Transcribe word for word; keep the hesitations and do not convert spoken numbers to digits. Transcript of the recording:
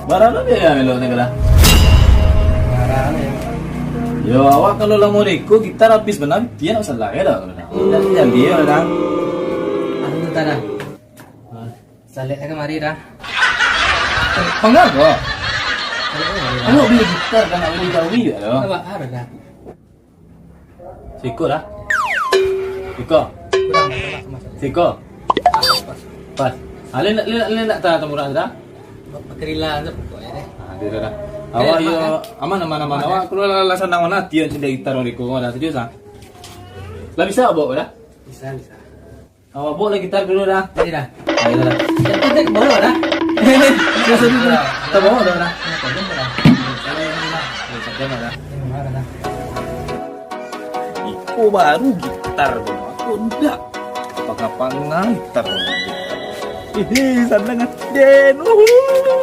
Bara lo dia melo ni kala? Bara ni. Yo, awak kalau lamo deko gitar habis bana, dia nak salah ya dah. Dah jadi ya dah. Aku tak dah. Salek ka mari dah. Pangga ko? Salek ka mari dah. Awak beli gitar kan, nak beli gawi ya lo. Awak harus dah. Siko dah. Siko. Kurang, kurang, kurang. Siko. Pas, pas, pas. Ah, le nak, le nak, le nak ta tamurah dah. Bakerilan tu pokoknya deh. Ah, dia dah. Awak yo aman, aman, aman. Awak kalau lah, lah sanang mana tian cindai gitar mereka, dah serius ah. Lah bisa bawa dah? Bisa, bisa. Awak bawa lah gitar dulu dah. Jadi dah. Ayo dah. Yang penting bawa dah. Sudah, sudah, sudah. Kita bawa dah, dah. Ini tajam dah. Kalau yang ini lah. Ini tajam dah. Ini mana dah? Iko baru gitar tu. Aku ndak. Panga-panga gitar. Ih, sanang den. Uhuh.